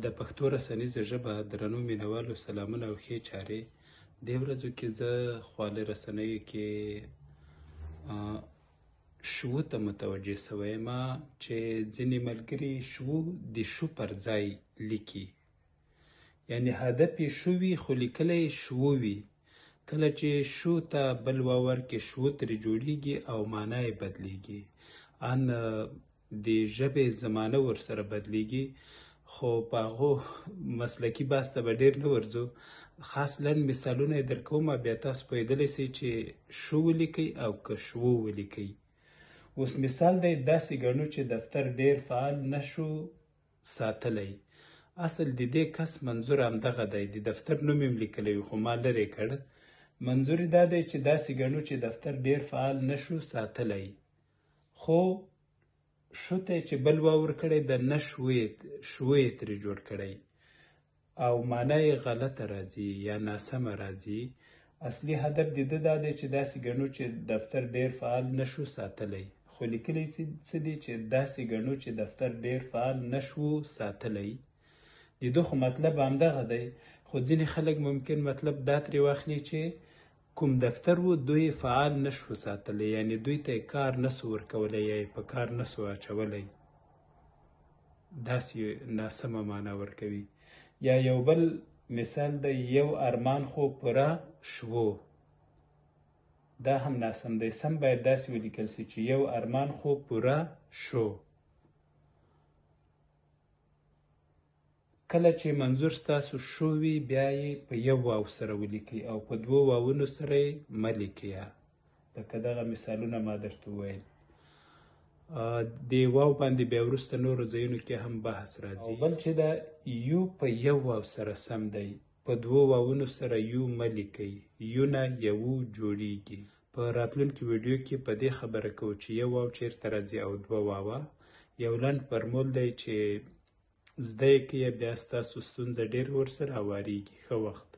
د پښتو رسنیزه ژبه درنو مینوالو سلامونه او ښې چارې. دې ورځو کې زه خواله رسنیو کې شوو ته متوجه سوی یم چې ځینې ملګري شوو د شو پر ځای لیکي، یعنې هدف یې شو وي خو لیکلی یې شوو وي. کله چې شو ته بل واو ورکړې شوو ترې جوړیږي او معنا یې بدلیږي، ان د ژبې زمانه ورسره بدلیږي. خو په هغو مسلکي بحث ته به ډېر نه ورځو، خاص لنډ مثالونه یې درکوم، بیا تاسو پوهېدلی سئ چې شو ولیکئ او که شوو ولیکئ. اوس مثال دی، داسې ګڼو چې دفتر ډېر فعال نه شو ساتلی. اصل د دې کس منظور همدغه دی، د دفتر نوم یې هم لیکلی و خو ما لرې کړ. منظور یې دا دی چې داسې ګڼو چې دفتر ډېر فعال نه شو ساتلی، خو شو ته یې چې بل واو ورکړی د نه شوو یې ترې جوړ کړی او معنا یې غلطه راځي یا ناسمه راځي. اصلي هدف د ده دا دی چې داسې ګڼو چې دفتر ډېر فعال نه شو ساتلی، خو لیکلی څه دي چې داسې ګڼو چې دفتر ډېر فعال نه شو ساتلی. د ده خو مطلب همدغه دی، خو ځینې خلک ممکن مطلب دا ترې واخلي چې کوم دفتر و دوی فعال نه شو ساتلی، یعنې دوی ته یې کار نه سو ورکولی یا یې په کار نه سو اچولی، داسې ناسمه معنا ورکوي. یا یو بل مثال دی، یو ارمان خو پوره شوو، دا هم ناسم دی. سم باید داسې ولیکل سي چې یو ارمان خو پوره شو. کله چې منظور ستاسو شو وي بیا یې په یو واو سره ولیکئ او په دوو واوونو سره یې مه لیکئ، لکه دغه مثالونه ما درته وویل. دې واو باندې بیا وروسته نورو ځایونو کې هم بحث راځي. او بل چې دا یو په یو واو سره سم دی، په دوو واوونو سره یو مه لیکئ، یو نه یوو جوړیږي. په راتلونکي ویډیو کې په دې خبره کوو چې یو واو چیرته راځي او دوه واوه. یو لنډ فرمول دی چې زده یې کړئ، بیا ستاسو ستونزه ډېر ورسره هواریږي. ښه وخت.